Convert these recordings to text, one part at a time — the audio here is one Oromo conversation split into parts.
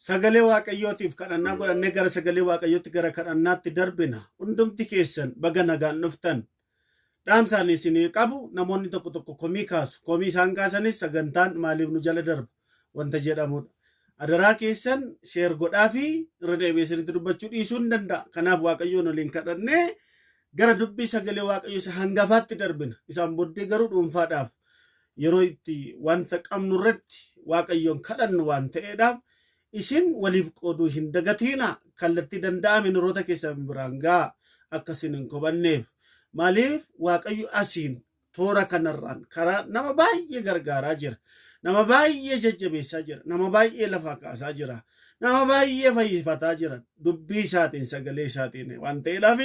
Sagalee Waaqayyootiif kadhannaa godhannee gara sagalee Waaqayyootti gara kadhannaatti darbina. Hundumti keessan baga nagaan dhuftan. Dhaamsaan isinii qabu namoonni tokko tokko komii kaasu. Komii isaan kaasanis sagantaan maaliif nu jala darba wanta jedhamudha. Adaraa keessan share godhaa fi irra deebi'ee isinitti dubbachuu dhiisuu hin danda'a. Kanaaf Waaqayyoon waliin kadhannee gara dubbii sagalee Waaqayyoo isa hangafaatti darbina. Isaan booddee garuu dhuunfaadhaaf yeroo itti wanta qabnu irratti Waaqayyoon kadhannu waan ta'eedhaaf isin waliif qooduu hin dagatiina. Kallattii danda'ame hiriyoota keessan biraan ga'a akka isin hin kobanneef. Maaliif Waaqayyo asiin toora kanarraan karaa nama baay'ee gargaaraa jira. Nama baay'ee jajjabeessaa jira. Nama baay'ee lafaa kaasaa jira. Nama baay'ee fayyifataa jira. Dubbii isaatiin sagalee isaatiin waan ta'eedhaaf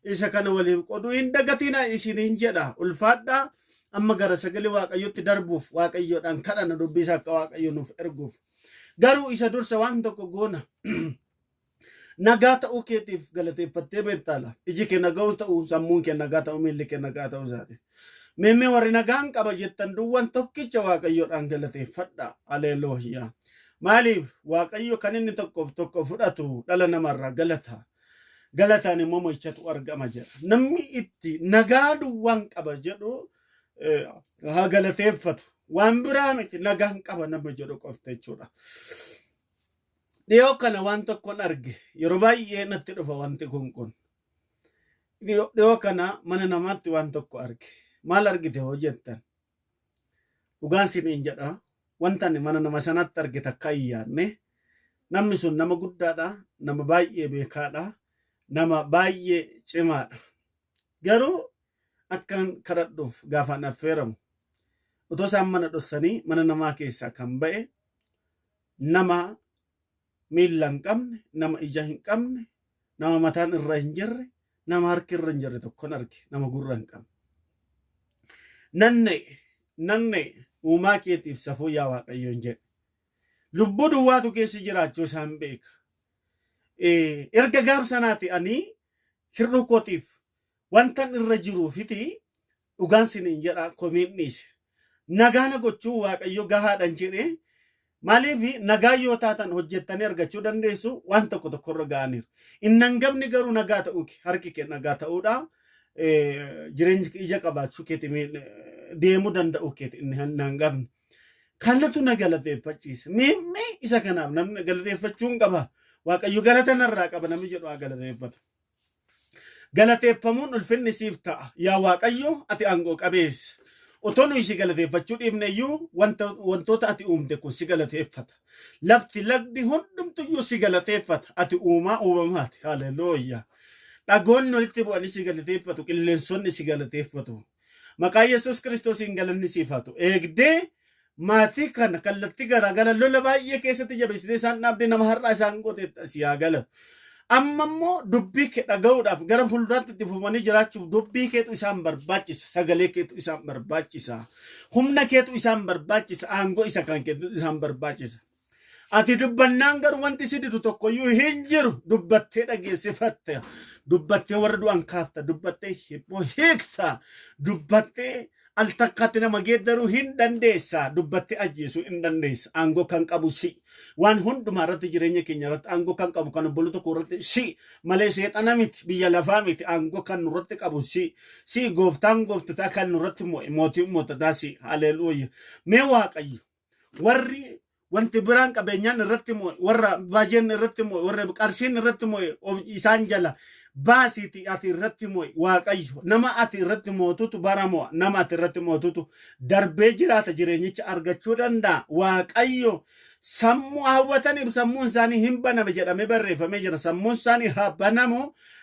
isa kana waliif qooduu hin dagatiina isiniin jedha. Ulfaadhaa amma gara sagalee Waaqayyotti darbuuf Waaqayyoodhaan kadhanna dubbii isaa akka Waaqayyo nuuf erguuf. Garuu isa dursa waan tokko goona. Nagaa ta'uu keetiif galateeffattee beektaala. Iji kee nagaa ta'uu, sammuun kee nagaa ta'uu, miilli kee nagaa ta'uu isaatiif. Meemmee warri nagaan qaba jettan duwwan tokkicha Waaqayyoodhaan galateeffadha. Aleeloohiyaa. Maaliif Waaqayyo kan inni tokkoof tokko fudhatu dhala namarraa galata. Galataan immoo mo'ichatu argama jedha. Namni itti nagaa duwwan qaba jedhu haa galateeffatu. Waan biraa miti nagaan qaba nama jedhu qofta jechuudha. Dhiyoo kana waan tokkon arge yeroo baay'ee natti dhufa wanti kun kun. Dhiyoo kana mana namaatti waan tokko arge. Maal argite hoo jettan? Dhugaan siniin jedha. Wanta ani mana nama sanatti arge takka hin yaadne. Namni sun nama guddaadha. Nama baay'ee beekaadha. Nama baay'ee cimaadha. Garuu akkan kadhadhuuf gaafaan affeeramu otoo isaan mana dhossanii mana namaa keessaa kan ba'e nama miilla hin qabne, nama ija hin qabne, nama mataan irra hin jirre, nama harki irra hin jirre tokkon arge, nama gurra hin qabne. Nan na'e, nan na'e, uumaa keetiif safuu yaa Waaqayyoon jedhe. Lubbuu duwwaatu keessa jiraachuu isaan beeka. Erga gaaf sanaati ani hir'uu kootiif wantan irra jiruufiti dhugaan siniin jedha komiin dhiise. Nagaa na gochuu Waaqayyo gahaadhan jedhee maaliif nagaa yoo taatan hojjettanii argachuu dandeessu waan tokko tokkorra ga'aniiru. Inni hangafni garuu nagaa ta'uu kee harki kee nagaa ta'uudha. Jireenyi ija qabaachuu keeti deemuu danda'uu keeti inni hangafni. Kanatu na galateeffachiisa. Miimmee isa kanaaf namni galateeffachuu hin qaba. Waaqayyo galata narraa qaba namni jedhu haa galateeffatu. Galateeffamuun ulfinni siif ta'a. Yaa Waaqayyo ati aangoo qabeessa. Otoo nuyi si galateeffachuu dhiifne iyyuu wantoota ati uumte kun si galateeffata. Lafti lagdi hundumtuyyuu si galateeffata. Ati uumaa uumamaati. Haleluuyaa. Dhagoonni walitti bu'anii si galateeffatu. Qilleensonni si galateeffatu. Maqaa Yesuus Kiristoosiin galanni siif haa ta'u. Eegdee maatii kana kallattii garaagara lola baay'ee keessatti jabeessitee isaan dhaabdee nama har'aa isaan gooteetta si haa galatu. Amma immoo dubbii kee dhaga'uudhaaf gara fuulduraatti itti fufanii jiraachuuf dubbii keetu isaan barbaachisa. Sagalee keetu isaan barbaachisa. Humna keetu isaan barbaachisa. Aangoo isa kan keetu isaan barbaachisa. Ati dubbannaan garuu wanti si didu tokkoyyuu hin jiru. Dubbattee dhageessifatta. Dubbattee warra du'an kaafta. Dubbattee hibboo hiikta. Dubbattee al takkaatti nama geeddaruu hin dandeessa. Dubbattee ajjeesuu hin dandeessa. Aangoo kan qabu si. Waan hundumaa irratti jireenya keenya irratti aangoo kan qabu kan obboloota koo irratti si. Malee seexana miti biyya lafaa miti aangoo kan nurratti qabu si. Si gooftaan gooftotaa kan nurratti mo'e mootii moototaa si. Haleluuya. Mee Waaqayyo warri wanti biraan qabeenyaan irratti mo'e warra baajeen irratti mo'e warra qarshiin irratti mo'e isaan jala baasiiti ati irratti mo'e Waaqayyo nama ati irratti mootutu bara mo'a nama ati irratti mootutu darbee jiraata jireenyicha argachuu danda'a Waaqayyo sammuu hawwataniif sammuun isaanii hin baname jedhamee barreeffamee jira sammuun isaanii haa banamu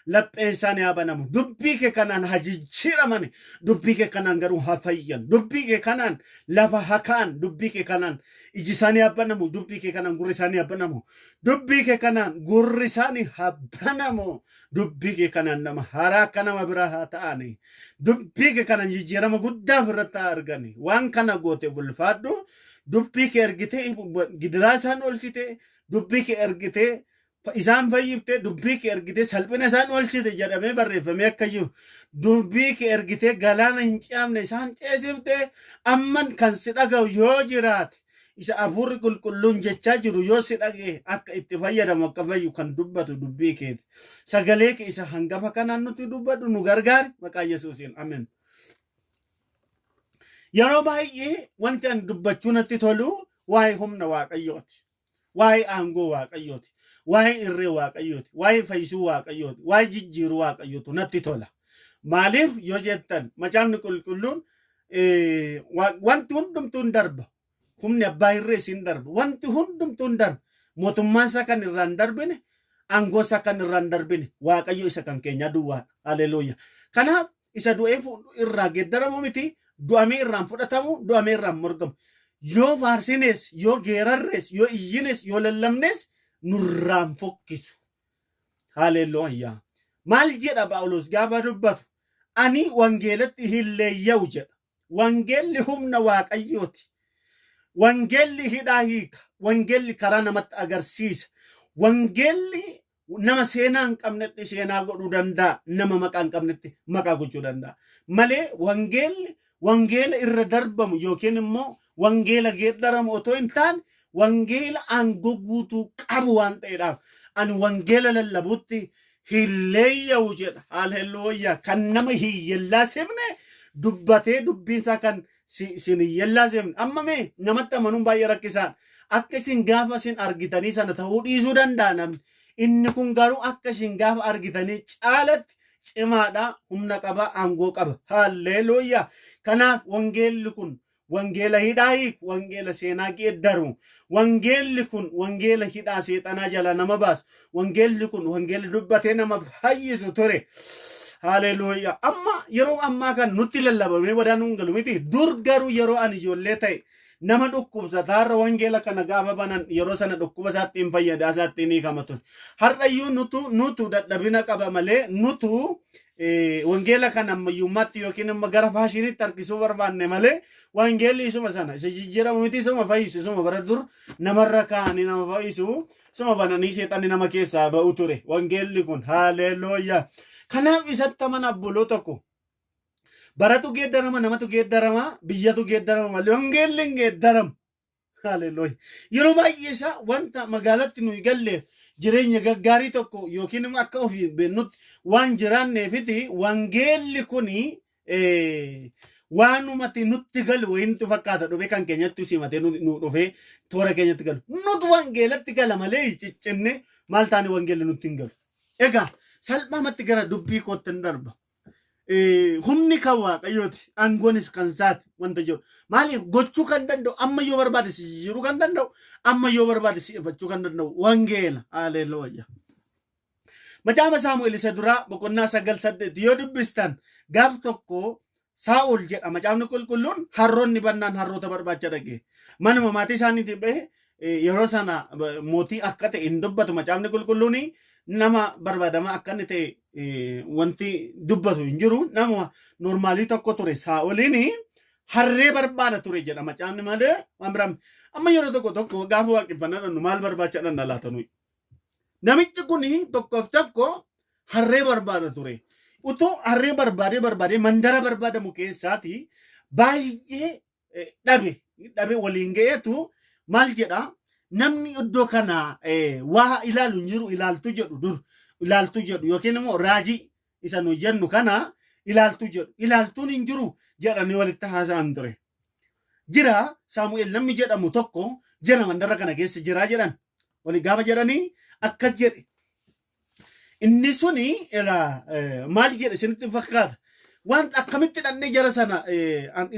lapheen isaanii haa banamu dubbii kee kanaan haa jijjiiramani dubbii kee kanaan garuu haa fayyan dubbii kee kanaan lafa haa ka'an dubbii kee kanaan iji isaanii haa banamu dubbii kee kanaan gurri isaanii haa banamu dubbii kee kanaan gurri isaanii haa banamu dubbii kee kanaan nama haaraa akka nama biraa haa ta'ani dubbii kee kanaan jijjiirama guddaa ofirratti haa argani waan kana goote ulfaadhu dubbii kee ergitee gidiraa isaan oolchite dubbii kee ergitee isaan fayyifte dubbii kee ergitee salphina isaan oolchite jedhamee barreeffamee akka jiru dubbii kee ergitee galaana hin ce'amne isaan ceesifte amman kan si dhaga'u yoo jiraate Isa Hafuurri Qulqulluun jechaa jiru yoo si dhaga'e akka itti fayyadamu akka fayyu kan dubbatu dubbii keeti. Sagalee kee isa hangafa kanaan nuti dubbadhu nu gargaari maqaa Yesuusiin. Ameen. Yeroo baay'ee wanti ani dubbachuu natti tolu waa'ee humna Waaqayyooti. Waa'ee aangoo Waaqayyooti. Waa'ee irree Waaqayyooti. Waa'ee fayyisuu Waaqayyooti. Waa'ee jijjiiruu Waaqayyootu natti tola. Maaliif yoo jettan macaafni qulqulluun wanti hundumtuu hin darba. Humni abbaa irree hin darba. Wanti hundumtuu hin darba. Mootummaan isaa kan irraa hin darbine, aangoo isaa kan irraa hin darbine, Waaqayyo isa kan keenyaa duwwaadha. Haleluuya. Kanaaf isa du'ee irraa geeddaramu miti, du'amee irraan fudhatamu, du'amee irraan morgamu. Yoo faarsines, yoo geerarres, yoo iyyines, yoo lallabnes nurraan fokkisu. Haleluuya. Maal jedha Phaawulos gaafa dubbatu? Ani wangeelatti hin leeyya'u jedha. Wangeelli humna Waaqayyooti. Wangeelli hidhaa hiika. Wangeelli karaa namatti agarsiisa. Wangeelli nama seenaa hin qabnetti seenaa godhuu danda'a. Nama maqaa hin qabnetti maqaa gochuu danda'a. Malee wangeelli wangeela irra darbamu yookiin immoo wangeela geeddaramu otoo hin taane wangeela aangoo guutuu qabu waan ta'eedhaaf ani wangeela lallabutti hin leeyya'u jedha. Haleluuyaa. Kan nama hin yellaasifne dubbatee dubbiinsaa kan sin hin yellaasifne. Amma mee namatti amanuun baay'ee rakkisaadha. Akka isin gaafa isin argitanii sana ta'uu dhiisuu danda'a namni. Inni kun garuu akka isin gaafa argitanii caalatti cimaadha, humna qaba, aangoo qaba. Haleluuyaa. Kanaaf wangeelli kun wangeela hidhaa hiiku, wangeela seenaa geeddaru. Wangeelli kun wangeela hidhaa seexanaa jalaa nama baasu. Wangeelli kun wangeela dubbatee nama fayyisu ture. Haleluuyaa. Amma yeroo ammaa kan nutti lallabamee wadaa nuun galu miti. Dur garuu yeroo ani ijoollee ta'e nama dhukkubsataarra wangeela kana gaafa banan yeroo sana dhukkuba isaatti hin fayyadaa isaatti hin hiikama ture. Har'ayyuu nutu dadhabina qaba malee nutu wangeela kana ammayyummaatti yookiin immoo gara faashiniitti harkisuu barbaanne malee wangeelli isuma sana isa jijjiiramu miti, isuma fayyisu, isuma bara dur namarra kaa'anii nama fayyisu, isuma bananii seexanni nama keessaa ba'u ture wangeelli kun. Haleluuyaa. Kanaaf isatti amana obboloo tokko. Baratu geeddarama, namatu geeddarama, biyyatu geeddarama malee wangeelli hin geeddaramu. Haleluuyaa. Yeroo baay'ee isaa wanta magaalatti nuyi galleef jireenya gaggaarii tokko yookiin immoo akka ofii beennutti waan jiraanneefiti wangeelli kuni waanumatti nutti galu wayiintu fakkaata dhufee kan keenyatti simatee nu dhufee toora keenyatti galu. Nutu wangeelatti gala malee ciccinne maal taane wangeelli nutti hin galu. Egaa salphaamatti gara dubbii kootti hin darba. Humni kan Waaqayyooti, aangoonis kan isaati wanta jiru. Maaliif gochuu kan danda'u, amma yoo barbaade si jijjiiruu kan danda'u, amma yoo barbaade si ifachuu kan danda'u wangeela. Haleluuyaa. Macaafa Saamu'eel isa duraa boqonnaa 9:8 yoo dubbistan gaaf tokko Saa'ol jedha macaafni qulqulluun harroonni bannaan harroota barbaacha dhaqe. Manuma maatii isaaniitii bahe yeroo sana mootii akka ta'e hin dubbatu macaafni qulqulluun, nama barbaadamaa akka inni ta'e wanti dubbatu hin jiru. Nama normaalii tokko ture Saa'oliin, harree barbaada ture jedha macaafni malee waan biraa. Amma yeroo tokko tokko gaafa waaqeffannaa dhannu maal barbaacha dhanna laata nuyi? Namichi kun tokkoof tokko harree barbaada ture. Utuu harree barbaadee barbaadee mandara barbaadamu keessaati baay'ee dhabe dhabe waliin ga'eetu maal jedha, namni iddoo kana waa ilaalu hin jiru, ilaaltu jedhu, dur ilaaltu jedhu yookiin immoo raajii isa nu jennu kana ilaaltu jedhu, ilaaltuun hin jiru jedhanii walitti haasa'an ture. Jira, Saamu'eel namni jedhamu tokko jira mandara kana keessa jira jedhan. Walii gaafa jedhanii akkas jedhe. Inni suni maal jedhe isinitti fakkaata? Waan akkamitti dhannee jara sana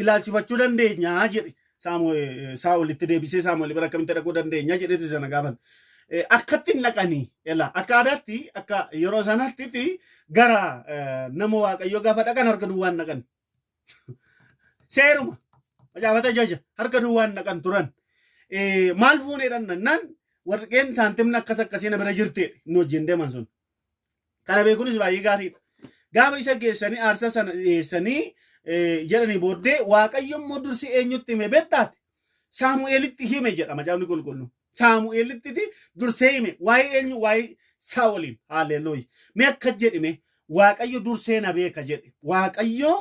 ilaalchifachuu dandeenya jedhe. Saa'ol itti deebisee Saamu'eel bira akkamitti dhaquu dandeenya jedheeti sana gaafate. Akkatti hin dhaqanii akka aadaatti, akka yeroo sanaatti gara nama Waaqayyoo gaafa dhaqan harka duwwaan dhaqan. Seeruma macaafata jaja harka duwwaan dhaqan turan. Maal fuunee dhannannaan warqeen saantimni akkas akkasii na bira jirti inni wajjin deeman sun. Kana beekuunis baay'ee gaariidha. Gaafa isa geessanii aarsaa sana dhiyeessanii jedhanii booddee Waaqayyo immoo dursi eenyutti hime beektaati? Saamu'eelitti hime jedha macaafni qulqulluun. Saamu'eelitti dursee hime waa'ee eenyu? Waa'ee Saa'oliin. Haaleluyya. Mee akka jedhime, Waaqayyo dursee na beeka jedhe. Waaqayyo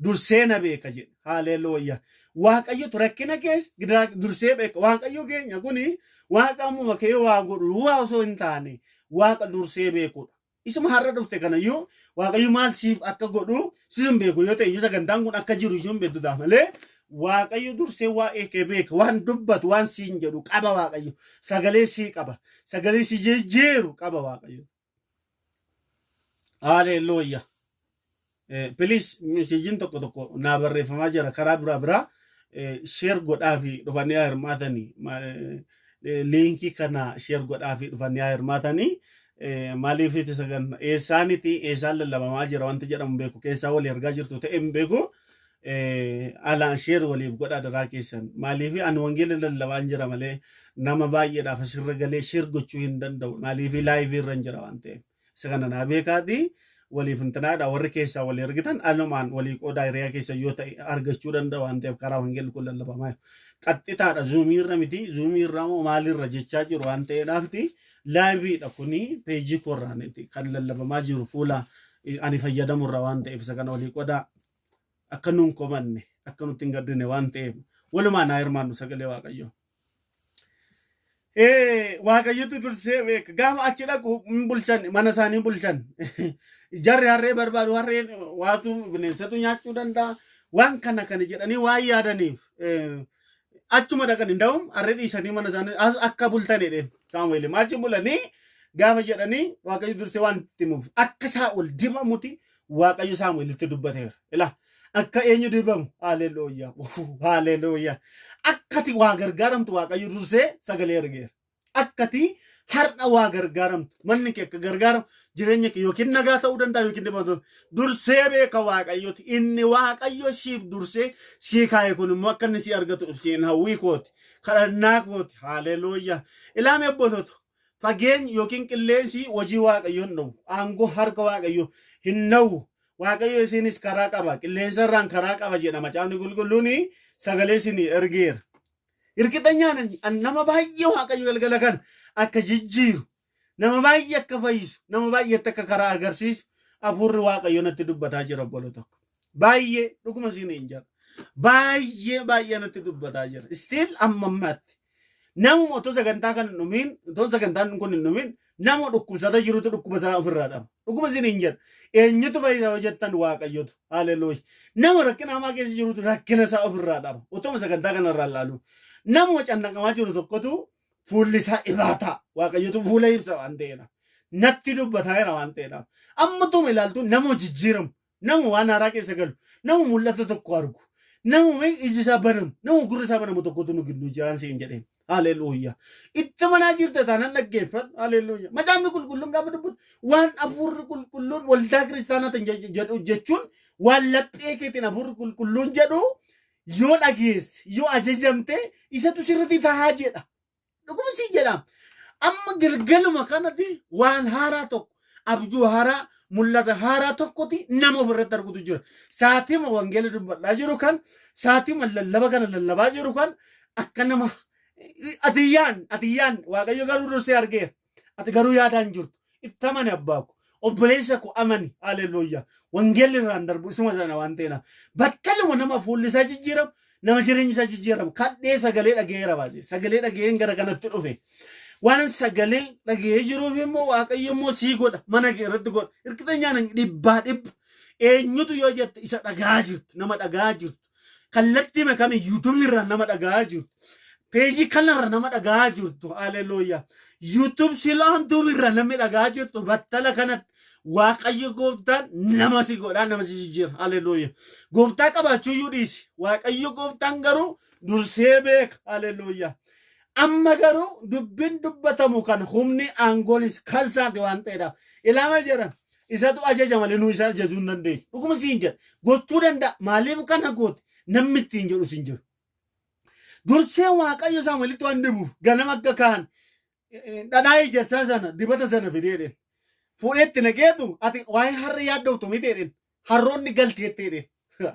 Dursee na beeka jedhe. Haaleluyyaa. Waaqayyotu rakkina kees dursee beeka. Waaqayyo keenya kuni waaqa ammuma kee waa godhu waa osoo hin taane waaqa dursee beekudha. Isuma har'a dhufte kanayyuu Waaqayyo maal siif akka godhu si hin beeku yoo ta'e iyyuu sagantaan kun akka jiru iyyuu hin beektu ta'a malee Waaqayyo dursee waa'ee kee beeka. Waan dubbatu waan siin jedhu qaba Waaqayyo. Sagalee sii qaba. Sagalee si jijjiiru qaba Waaqayyo. Haaleluyyaa. Please messageiin tokko tokko naa barreeffamaa jira karaa biraa biraa share godhaa fi dhufanii haa hirmaatanii linkii kana share godhaa fi dhufanii haa hirmaatanii. Maaliif itti sagantaa eessaaniti eessaan lallabamaa jira wanti jedhamu beeku keessaa walii argaa jirtu ta'e hin beeku alaan share waliif godhaa daraa keessan. Maaliif ani wangeela lallabaan jira malee nama baay'eedhaaf asirra galee share gochuu hin danda'u. Maaliif live irra hin jira waan ta'eef isa kana naa beekaati waliif hintanaadha. Warri keessaa walii argitan alumaan walii qoodaa hiriyaa keessa yoo ta'e argachuu danda'u waan ta'eef karaa wangeelli kun lallabamaa jiru. Qaxxitaadha Zoomii irra miti Zoomii irra moo maalirra jechaa jiru waan ta'eedhaafti liveiidha kuni peejii koorraaniti kan lallabamaa jiru fuula ani fayyadamurra waan ta'eef isa kana walii qoodaa akka nuun komanne akka nutti hin gaddine waan ta'eef walumaan haa hirmaannu sagalee Waaqayyoo. Waaqayyotu dursee beeka. Gaafa achi dhaqu hin bulchan, mana isaanii bulchan. Jarri harree barbaadu, harreen waatu bineensatu nyaachuu danda'a. Waan kana kana jedhanii waan yaadaniif achuma dhaqan hin da'um harree dhiisanii mana isaanii as akka bultan jedheen Saamu'eel. Achi bulanii gaafa jedhanii Waaqayyo dursee waan itti himuuf akka Saa'ol dibamuti Waaqayyo Saamu'eelitti dubbateera. Ilaa akka eenyu dibamu haaleluyyaa haaleluyyaa akkati waa gargaaramtu Waaqayyo dursee sagalee ergeera. Akkati har'a waa gargaaramtu manni kee akka gargaaramu jireenya kee yookiin nagaa ta'uu danda'a yookiin dhibamtu dursee beeka Waaqayyooti. Inni Waaqayyo siif dursee sii kaa'e kun immoo akka inni si argatu ibsiin hawwii kooti kadhannaa kooti haaleluyyaa. Ilaami obboloota fageenyi yookiin qilleensi hojii Waaqayyo hin dhowwu aangoo harka Waaqayyo hin dhowwu. Waaqayyo isinis karaa qaba qilleensa irraan karaa qaba jedha macaafni qulqulluun sagalee isinii ergeera. Hirkixanyaan nama baay'ee Waaqayyo galgala kana akka jijjiiru nama baay'ee akka fayyisu nama baay'eetti akka karaa agarsiisu hafuurri Waaqayyo natti dubbataa jira obbolo tokko. Baay'ee dhuguma isin hin jedha. Baay'ee baay'ee natti dubbataa jira. Still amma ammaatti. Namuma otoo sagantaa kan hin dhumiin otoo sagantaan kun hin dhumiin nama dhukkubsata jirutu dhukkuba isaa ofirraa dhaba. Dhuguma isin hin jedha. Eenyutu fayyisaa yoo jettan Waaqayyotu. Haleluuya. Nama rakkina hamaa keessa jirutu rakkina isaa ofirraa dhaba. Otuma sagantaa kanarraa ilaalu. Nama cannaqamaa jiru tokkotu fuulli isaa ifaa ta'a. Waaqayyotu fuula ibsa waan ta'eedha. Natti dubbataa jira waan ta'eedhaaf. Amma tuma ilaaltu nama jijjiiramu. Nama waan haaraa keessa galu. Nama mul'ata tokko argu. Nama iji isaa banamu. Nama gurri isaa banamu tokkotu nu gidduu jiraan siin jedheen. Haleluuyaa. Itti manaa jirta taanaan dhaggeeffadhu. Haleluuyaa. Macaafni qulqulluun gaafa dubbatu waan hafuurri qulqulluun waldaa kiristaanaatiin jedhu jechuun waan laphee keetiin hafuurri qulqulluun jedhu yoo dhageesse yoo ajajamte isatu sirriitti tahaa jedha. Dhuguma siin jedha. Amma galgaluma kanatti waan haaraa tokko abjuu haaraa mul'ata haaraa tokkotti nama ofirratti argutu jira. Saatima wangeela dubbadhaa jiru kan saatima lallaba kana lallabaa jiru kan akka nama atiyyaan Waaqayyo garuu dursee argeera. Ati garuu yaadaan jirtu. Itti amani abbaa ko. Obboleessa ko amani. Haleluuyaa. Wangeelli irraan darbu isuma sana waan ta'eef. Battaluma nama fuulli isaa jijjiiramu nama jireenyi isaa jijjiiramu kadhee sagalee dhaga'eera baase. Sagalee dhaga'een gara kanatti dhufe. Waan sagalee dhaga'ee jiruuf immoo Waaqayyo immoo sii godha. Mana kee irratti godha. Hirkitanyaan dhibbaa dhibba. Eenyutu yoo jette isa dhaga'aa jirtu. Nama dhaga'aa jirtu. Kallattii makame YouTubeii irraa nama dhaga'aa jirtu. Peejii kanarra nama dhaga'aa jirtu. Haleluuyaa. YouTube silaan irra namni dhaga'aa jirtu battala kanatti Waaqayyo gooftaan nama si godhaa nama si jijjiira. Haleluuyaa. Gooftaa qabaachuu iyyuu dhiisi. Waaqayyo gooftaan garuu dursee beeka. Haleluuyaa. Amma garuu dubbiin dubbatamu kan humni aangoonis kan isaati waan ta'eedhaaf. Ilaama jedhan isatu ajaja malee nu isa ajajuu hin dandeenyu. Dhuguma siin jedha. Gochuu danda'a. Maaliif kana goote? Namni ittiin jedhu siin jiru. Dursee Waaqayyo isaan walitti waan dibuuf ganama akka kaan dhadhaa ejersaa sana dibata sana fidee jedheen. Fuudhee itti naqeetu ati waa'ee harree yaaddoftu miti jedheen. Harroonni galteetti jedheen.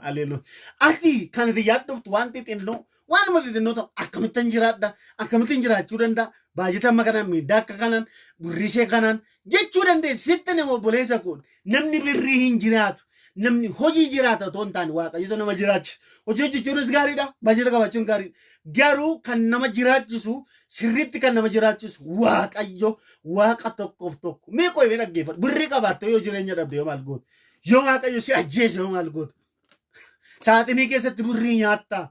Haleluuyaa. Ati kan ati yaaddoftu waan xixinnoo waanuma xixinnoo ta'u akkamittan jiraadha akkamittan jiraachuu danda'a baajata amma kanaan miidhaa akka kanaan birriishee kanaan jechuu dandeessi sitti nama obboleessa kun namni birrii hin jiraatu. Namni hojii jiraata otoo hin taane Waaqayyotu nama jiraachisa. Hojii hojjechuunis gaariidha, baajata qabaachuun gaariidha. Garuu kan nama jiraachisu sirriitti kan nama jiraachisu Waaqayyo Waaqa tokkoof tokko. Mee qoy mee dhaggeeffadhu. Birrii qabaattee yoo jireenya dhabde yoo maal goota? Yoo Waaqayyo si ajjeese yoo maal goota? Saaxinii keessatti birrii nyaattaa.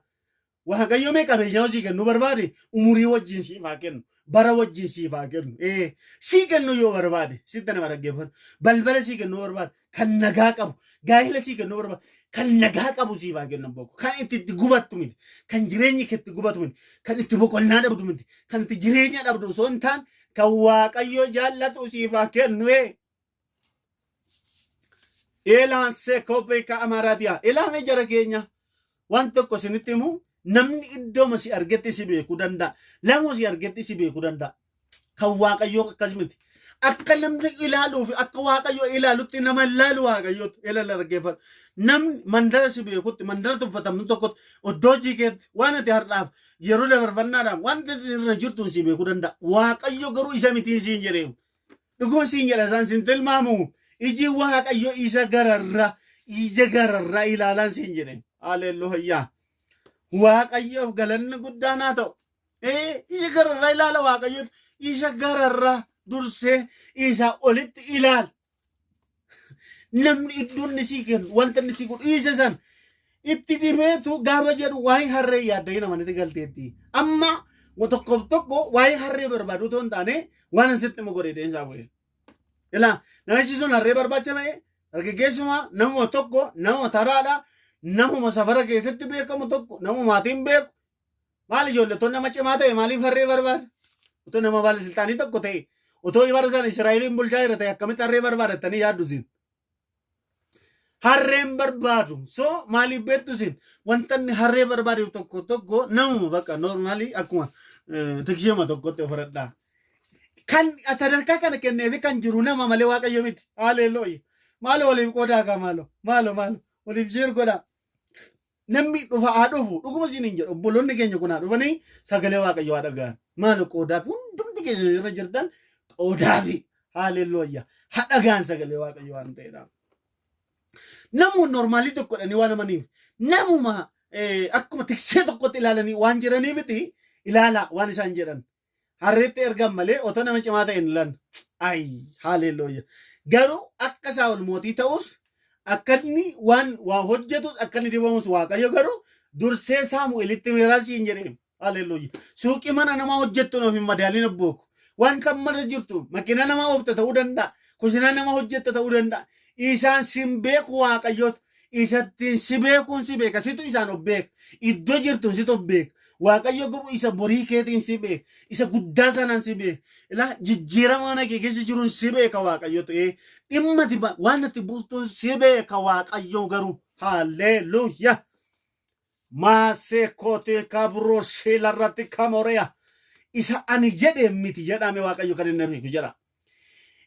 Waaqayyo mee qabeenyaa hojii kennuu barbaade umurii wajjin siif haa kennu. Bara wajjin siif haa kennu. Ee sii kennuu yoo barbaade sitti nama dhaggeeffatu. Balbala sii kennuu barbaade kan nagaa qabu. Gaa'ela sii kennuu barbaade kan nagaa qabu siif haa kennu abbaa koo. Kan itti itti gubattu miti. Kan jireenyi kee itti gubatu miti. Kan itti boqonnaa dhabdu miti. Kan itti jireenya dhabdu osoo hin taane kan Waaqayyo jaallatu siif haa kennu. Ee. Eelaan seekoo beekaa Amaaraatiyaa. Elaamee jara keenya waan tokko isinitti himu namni iddooma si argetti si beekuu danda'a. Lama si argetti si beekuu danda'a. Kan Waaqayyoo akkas miti. Akka namni ilaaluu fi akka Waaqayyoo ilaalutti nama ilaalu Waaqayyootu ilaala dhaggeeffatu. Namni mandara si beekutti mandara tuffatamnu tokkotti iddoo hojii keetti waan ati har'aaf yeroo dabarfannaadhaan wanta irra jirtu si beekuu danda'a. Waaqayyo garuu isa mitiin siin jedhee. Dhuguma siin jedha isaan siin tilmaamu. Iji Waaqayyo isa gararraa ija gararraa ilaalaan siin jedhe. Haleluuyaa. Waaqayyoof galanni guddaan haa ta'u. Ee ija gararraa ilaala Waaqayyo isa gararraa dursee isa olitti ilaala. Namni iddoo inni sii kennu wanta inni sii godhu isa san itti dibeetu gaafa jedhu waa'ee harree yaadda'ee namanitti galteetti. Amma tokkoof tokko waa'ee harree barbaadu otoo hin taane waan asitti immoo godhe deemsaa bu'e. Ilaa namichi sun harree barbaacha ba'e dargaggeessuma namuma tokko namuma taraadha namuma safara keessatti beekamu tokko namuma maatiin beeku Maal ijoollee otoo nama cimaa ta'e maaliif harree barbaada? Otoo nama baalisilxaanii tokko ta'e otoo bara sana Israa'eliin bulchaa jira ta'e akkamitti harree barbaada jettanii yaaddu isin? Harreen barbaadu. So maaliif beektu isin? Wanta inni harree barbaadu tokko tokko namuma bakka noormaalii akkuma tiksheema tokkotti ofirradhaa. Kan sadarkaa kana kenneefi kan jiru nama malee Waaqayyo miti. Haleluuya. Maaloo waliif qoodaa kaa maaloo maaloo maaloo waliif sheer godhaa. Namni dhufa haa dhufu dhuguma siin hin jedhu obboloonni keenya kun haa dhufanii sagalee Waaqayyoo haa dhaga'an. Maal qoodaaf hundumti keessa irra jirtan qoodaafi haalelluuya haa dhaga'an sagalee Waaqayyoo waan ta'eedha. Namuma noormaalii tokko jedhanii waan amaniif namuma akkuma tiksee tokkotti ilaalanii waan jiranii miti ilaalaa waan isaan jedhan. Harreetti ergan malee otoo nama cimaa ta'e hin ilan. Ayi haalelluuya. Garuu akka Saa'ol mootii ta'us akka inni waan waa hojjetus akka inni dibamus Waaqayyo garuu dursee Saamu'eelitti himeeraa siin jedhee. Haalelluuya. Suuqii mana namaa hojjettuun of hin madaalin obbooko. Waan kan mana jirtu makiinaa namaa oofta ta'uu danda'a. Kushinaa nama hojjetta ta'uu danda'a. Isaan sin beeku Waaqayyotu. Isattiin si beekuun si beeka. Situ isaan of beeka. Iddoo jirtuun situ of beeka. Waaqayyo garuu isa borii keetiin si beeka. Isa guddaa sanaan si beeka. Ilaa jijjiirama mana kee keessa jiruun si beeka Waaqayyo ta'ee dhimma ati waan ati buustuun si beeka Waaqayyo garuu. Haalleluuyaa. Maasee kootee kabroo sheelarratti kamoreya. Isa ani jedhe miti jedhame Waaqayyo kan inni beeku jedha.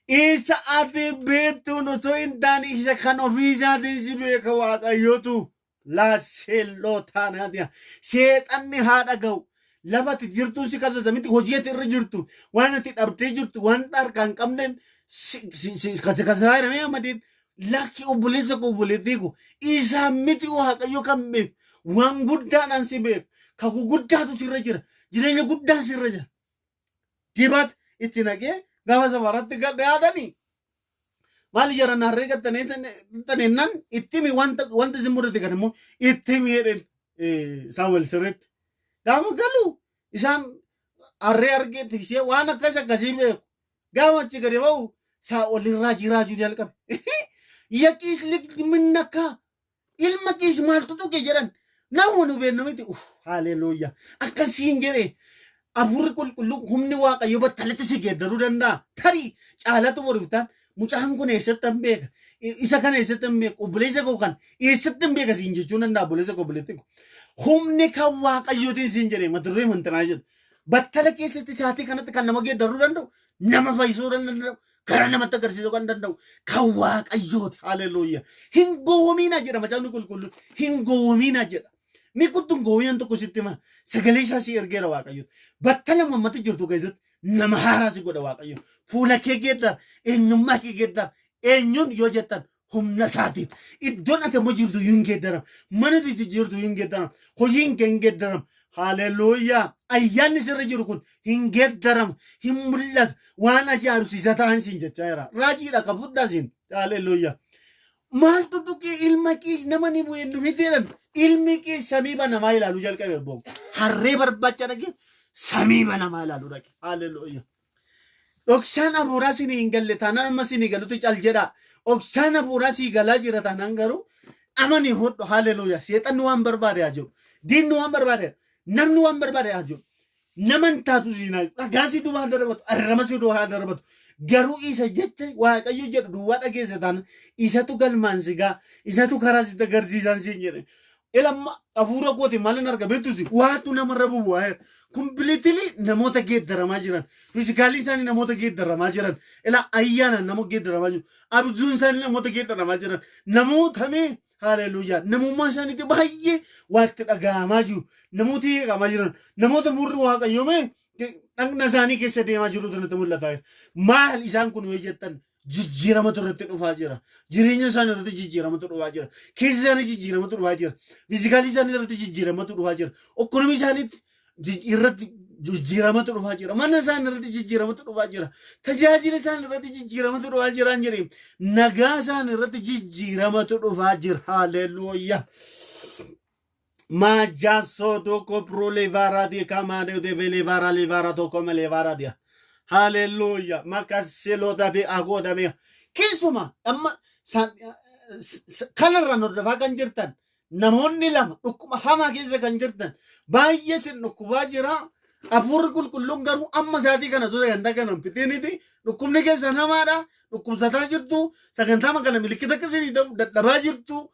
Isa ati beektuun osoo hin taane isa kan ofii isaatiin si beeka Waaqayyotu. Laaseelloo taanaatiya. Seexanni haa dhaga'u. Lafa ati jirtuun si kasasa miti hojii ati irra jirtu waan ati dhabdee jirtu waan harkaa hin qabneen si kasasaa jedhamee amadeen lakki obboleessa koo obboleettii koo isaa miti Waaqayyo kan beeku waan guddaadhaan si beeku kakuu guddaatu sirra jira jireenya guddaan sirra jira. Dibat itti naqee gaafa safaratti gad dhiyaatanii maal jaran harree gattaneennaan itti himi wanta wanta isin mudate kan immoo itti himi jedheen Saamu'eel sirriitti. Gaafa galu isaan harree argee tiksee waan akkas akkasii beeku. Gaafa achi gadi ba'u Saa'ol irraa jiraachuu jalqabe. Yaqiis minnakkaa Ilma Qiis maaltu tuqe jedhan. Nama nu beennu miti. Uff, haleluuyaa. Akkasiin jedhe hafuurri qulqulluu humni Waaqayyo battalatti si geeddaruu danda'a. Tarii caalatu boriftaan mucaan kun eessatti hin beeka. Isa kana eessatti hin beeka. Obboleessa koo kan eessatti hin beeka siin jechuu danda'a obboleessa koo obboleettii koo. Humni kan Waaqayyootiin siin jedhe mata duree mantanaa jedhu. Battala keessatti saatii kanatti kan nama geeddaruu danda'u nama fayyisuu danda'u gara namatti agarsiisuu kan danda'u kan Waaqayyooti. Haleluuyaa. Hin gowwomiinaa jedha macaafni qulqulluun. Hin gowwomiinaa jedha. Ni kuttu hin gowwomiinaan tokko sitti hima. Sagalee isaa si ergeera Waaqayyo. Battala mammatti jirtu keessatti nama haaraa si godha Waaqayyo. Fuula kee geeddara. Eenyummaa kee geeddara. Eenyuun yoo jettan Humna isaatiin. Iddoon ati amma jirtu iyyuu hin geeddarama. Mana ati jirtu iyyuu hin geeddarama. Hojiin kee hin geeddarama. Haleluuyaa. Ayyaanni sirra jiru kun hin geeddarama. Hin mul'ata. Waan ajaa'ibsiisaa ta'an siin jechaa jira. Raajiidha kan fudhaa siin. Haleluuyaa. Maaltu tuqee ilma Qiish nama ni bu'e nu miti jedhan. Ilmi Qiish samii banamaa ilaaluu jalqabe obbo. Harree barbaacha dhaqe samii banamaa ilaaluu dhaqe. Haleluuyaa. Dhoksaan hafuuraa sinii hin galle taanaan amma sinii galutti cal jedhaa. Dhoksaan hafuuraa sii galaa jira taanaan garuu amanii hodhu. Haleluuyaa. Seexanni waan barbaade haa jiru. Diinni waan barbaade haa jiru. Namni waan barbaade haa jiru. Nama hin taatu siin haa dhagaa si duwwaa darbatu arraba si duwwaa darbatu. Garuu isa jecha Waaqayyo jedhu duwwaa dhageessa taanaan isatu galmaan si gaa isatu karaa sitti agarsiisaan siin jedhe. Ilamma hafuura kooti maalin arga beektusi waatu namarra bubu'aa jira. Completely namoota geeddaramaa jiran. Physically isaanii namoota geeddaramaa jiran. Ila ayyaanaan nama geeddaramaa jiru. Abjuun isaanii namoota geeddaramaa jiran. Namoota mee haleluuyaa namummaa isaaniitti baay'ee waatti dhaga'amaa jiru. Namoota hiikamaa jiran. Namoota murri waaqayyoo mee dhagna isaanii keessa deemaa jirutu natti mul'ataa jira. Maal isaan kun yoo jettan jijjiiramatu irratti dhufaa jira. Jireenya isaanii irratti jijjiiramatu dhufaa jira. Keessa isaanii jijjiiramatu dhufaa jira. Physically isaanii irratti jijjiiramatu dhufaa jira. Economy isaanii irratti jijjiiramatu dhufaa jira. Mana isaanii irratti jijjiiramatu dhufaa jira. Tajaajila isaanii irratti jijjiiramatu dhufaa jira hin jedhee. Nagaa isaanii irratti jijjiiramatu dhufaa jira. Haleluuyaa. Majaso toko pro levara di kamade de velevara levara toko melevara dia. Hallelujah. Makaselo da ve agoda me. Keessuma amma kanarraan hordofaa kan jirtan namoonni lama dhukkuba hamaa keessa kan jirtan baay'ee sin dhukkubaa jira. Hafuurri qulqulluun garuu amma isaatii kana osoo sagantaa kana hin fixiniti dhukkubni keessan hamaadha. Dhukkubsataa jirtu sagantaa kana milikkita akka isinii ta'u dadhabaa jirtu.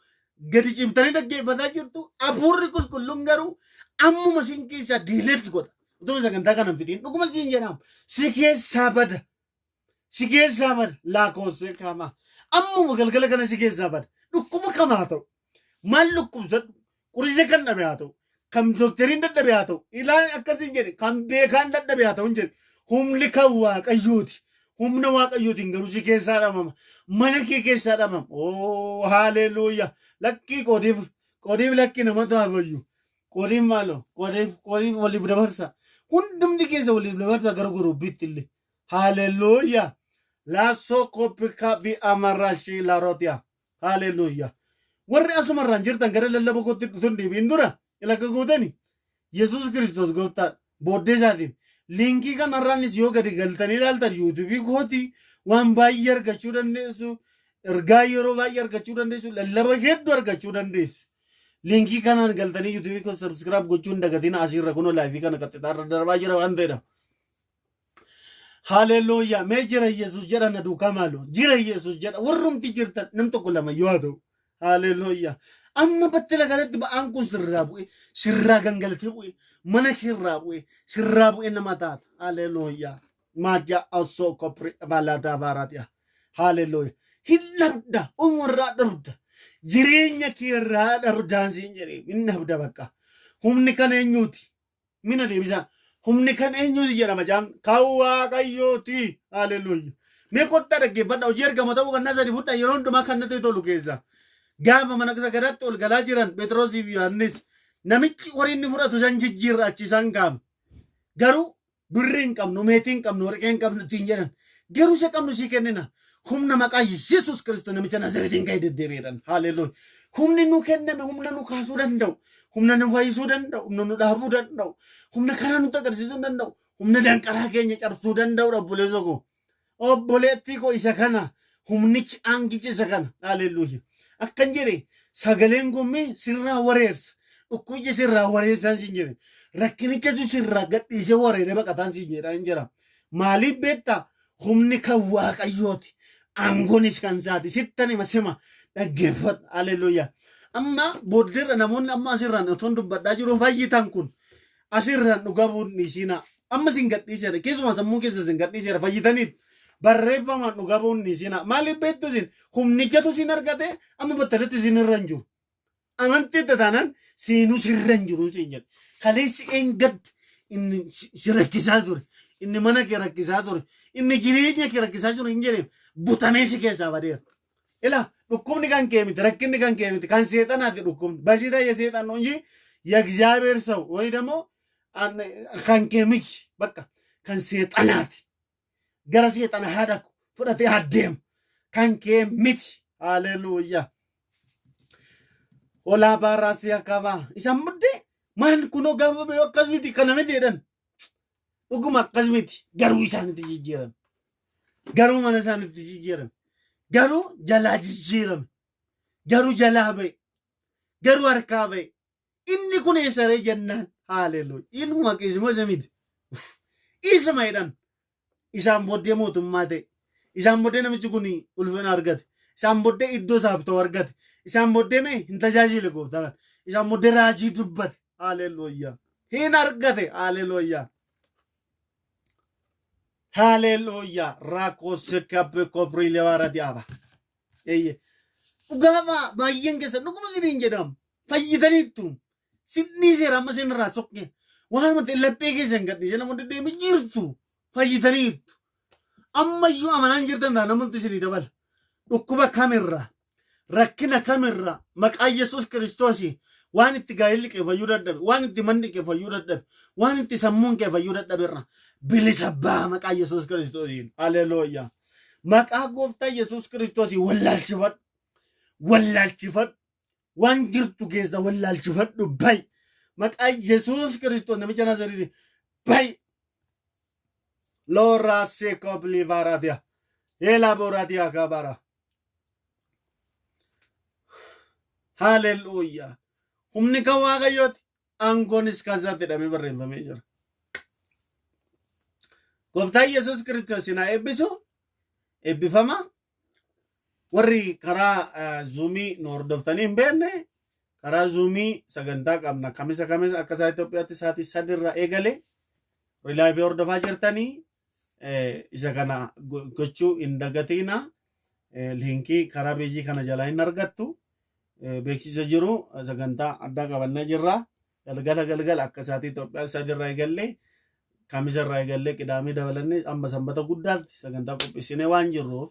Gadi ciiftanii dhaggeeffataa jirtu. Hafuurri qulqulluun garuu ammuma sin keessaa delete godha. Utuma sagantaa kana hin fixiin dhuguma siin jedhamu si keessaa bada. Si keessaa bada laakoosee kaamaa. Ammuma galgala kana si keessaa bada. Dhukkuba kam haa ta'u. Maal dhukkubsadhu. Qoricha kan dhabe haa ta'u. Kan doktariin dadhabe haa ta'u. Ilaa akkasiin jedhe kan beekaan dadhabe haa ta'u hin jedhe. Humni kan waaqayyooti. Humna waaqayyootiin garuu si keessaa dhabama. Mana kee keessaa dhabama. Oo haaleluuyaa. Lakkii qoodiif qoodiif lakkii namatu haa fayyu. Qoodiif maaloo qoodiif qoodiif waliif dabarsa. Hundumti keessa waliif dabarsa gara gurubbiitti illee. Haaleluuyaa. Laasoo koppika fi amarashii larotiya. Haaleluuyaa. Warri asumarraan jirtan gara lallaba kootti dhuftan deebiin dura ilakka gootani. Yesuus Kiristoos gooftaadha. Booddee isaatiin liinkii kanarraanis yoo gadi galtanii ilaaltan yuutuubii kootii waan baay'ee argachuu dandeessu. Ergaa yeroo baay'ee argachuu dandeessu. Lallaba hedduu argachuu dandeessu. Liinkii kanaan galtanii yuutuubii koo subscribe gochuu hin dagatina asiirra kunoo live kana qaxxixaarra darbaa jira waan ta'eedha. Haleluuyaa. Mee jira Yesuus jedha na duukaa maaloo. Jira Yesuus jedha. Warrumti jirtan nam tokko lama yoo haa ta'u. Haleluuyaa. Amma battala kanatti ba'aan kun sirraa bu'e, sirraa gangalatee bu'e, mana keerraa bu'e, sirraa bu'e nama taata. Haleluuyaa. Maajaa osoo kopri balaataa baaraatiya. Haleluuyaa. Hin dhabda, umarraa dhabda. Jireenya keerraa dhabdaan siin jedhee hin dhabda bakka. Humni kan eenyuuti? Mina deebisaa. Humni kan eenyuuti jedha macaafni? Kan Waaqayyooti. Haleluuya. Mee kottaa dhaggeeffadha. Hojii ergama ta'uu kan sadi fudhaa yeroo hundumaa kan natti tolu keessa. Gaafa mana sagadaatti ol galaa jiran Phexrosii fi Yohaannis namichi horii inni fudhatu san jijjiirra achi isaan kaa'ame. Garuu birrii hin qabnu, meetii hin qabnu, warqee hin qabnu ittiin jedhan. Garuu isa qabnu sii kennina. Humna maqaa Yesuus Kiristoos namicha Nazareetiin ka'ee deddeebi'eedhaan. Haleluuya. Humni nu kenname humna nu kaasuu danda'u. Humna nu fayyisuu danda'u. Humna nu dhaabuu danda'u. Humna karaa nutti agarsiisuu danda'u. Humna danqaraa keenya cabsuu danda'udha obboleessa koo. Obboleettii koo isa kana. Humnichi aangichi isa kana. Haleluuya. Akkan jedhe sagaleen kun mee sirraa wareersa. Dhukkubicha sirraa wareersaan siin jedhe. Rakkinicha sirraa gadhiisee wareeree baqataan siin jedha hin jira. Maaliif beektaa? Humni kan Waaqayyooti. Aangoonis kan isaati. Sittan hima sima dhaggeeffadhu. Haleluuyaa. Amma booddeerra namoonni amma asirraan otoon dubbadhaa jiru fayyitan kun asirraan dhugaa bu'uun dhiisinaa. Amma isin gadhiiseera. Keessumaa sammuu keessa isin gadhiiseera fayyitaniit. Barreeffamaan dhugaa bu'uun dhiisinaa. Maaliif beektu isin humnichatu isin argate amma battalatti isin irra hin jiru. Amantii taanaan seenuu sirra hin jiru siin jedhe. Kaleessi eengaddi inni si rakkisaa ture. Inni mana kee rakkisaa ture. Inni jireenya kee rakkisaa ture hin jedhe butamee si keessaa badeera. Ila dhukkubni kan kee miti, rakkinni kan kee miti, kan seexanaati dhukkubni. በሽታ የሰይጣን ነው እንጂ የእግዚአብሔር ሰው ወይ ደግሞ kan kee miti በቃ kan seexanaati. Gara seexana haa dhaqu fudhatee haa deemu kan kee miti. Haleluuyaa. Olaa baaraasii akkaabaa isaan muddee maal kunoo gaafa ba'e akkas miti kana miti jedhan. Dhuguma akkas miti garuu isaanitti jijjiirame. Garuu mana isaanitti jijjiirame. Garuu jalaa jijjiirame. Garuu jalaa ba'e. Garuu harkaa ba'e. Inni kun eessaree jennaan haleluuyaa. Ilmuma keessumaa isa miti. Isuma jedhan. Isaan booddee mootummaa ta'e. Isaan booddee namichi kun ulfina argate. Isaan booddee iddoo isaaf ta'u argate. Isaan booddee mee hin tajaajile gooftaan. Isaan booddee raajii dubbate. Haleluuyaa. Hin argate. Haleluuyaa. Haleluuyaa. Raakoo sekabe kobriilee waara di'aaba. Eeyye. Dhugaafaa baay'een keessa dhuguma isiniin jedhamu. Fayyitaniittu. Sidnii seera amma isin irraa soqqe. Waan mata laphee keessa hin gadhiise namoonni deemee jirtu. Fayyitaniittu. Ammayyuu amanaan jirtan ta'a namoonni isinii dabala. Dhukkuba kamirraa rakkina kamirraa maqaa Yesuus Kiristoosii waan itti gaa'elli kee fayyuu dadhabe, waan itti manni kee fayyuu dadhabe, waan itti sammuun kee fayyuu dadhabe irraa bilisa baa maqaa Yesuus Kiristoosiin. Haleluuyaa. Maqaa gooftaa Yesuus Kiristoosii wallaalchifadhu. Wallaalchifadhu. Waan jirtu keessa wallaalchifadhu bayi. Maqaa Yesuus Kiristoos namicha Naazariitiin bayi. Loora sekoblivaaratia. Elaboratia kabara. Haleluuyaa. Humni kan Waaqayyooti. Aangoonis kan isaatti jedhamee barreeffamee jira. Gooftaan Yesuus Kiristoos isin haa eebbisu. Eebbifama. Warri karaa zuumii nu hordoftanii hin beekne karaa zuumii sagantaa qabna. Kamisa kamisa akka isaa Itoophiyaatti sa'aatii 3 irraa eegale live hordofaa jirtanii isa kana gochuu hin dagatiina. Liinkii karaa peejii kana jalaa hin argattu. Beeksisa jiru sagantaa addaa qabannee jirra. Galgala galgala akka sa'aatii Itoophiyaa 3 irraa eegallee kamisa irraa eegallee qidaamee dabalannee amma sanbata guddaatti sagantaa qopheessinee waan jirruuf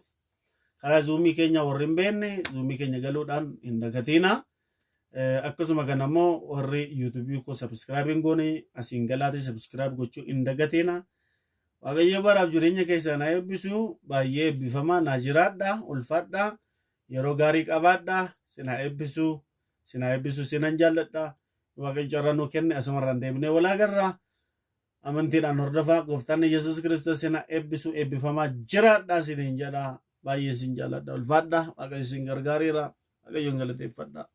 karaa zuumii keenya warri hin beekne zuumii keenya galuudhaan hin dagatiina. Akkasuma kana immoo warri yuutuubii koo subscribe hin goone asiin galaatee subscribe gochuu hin dagatiina. Waaqayyo baraaf jireenya keessan haa eebbisu. Baay'ee eebbifamaa naa jiraadha, ulfaadha, yeroo gaarii qabaadha. Sin haa eebbisu, sin haa eebbisu, sinan jaalladha. Waaqayyo carraa nuu kenne asumarraan deebinee wal agarra. Amantiidhaan hordofaa gooftaan Yesuus Kiristoos sin haa eebbisu, eebbifamaa jiraadha siniin jedha. Baay'ee sin jaalladha, ulfaadha. Waaqayyo sin gargaareera. Waaqayyoon galateeffadha.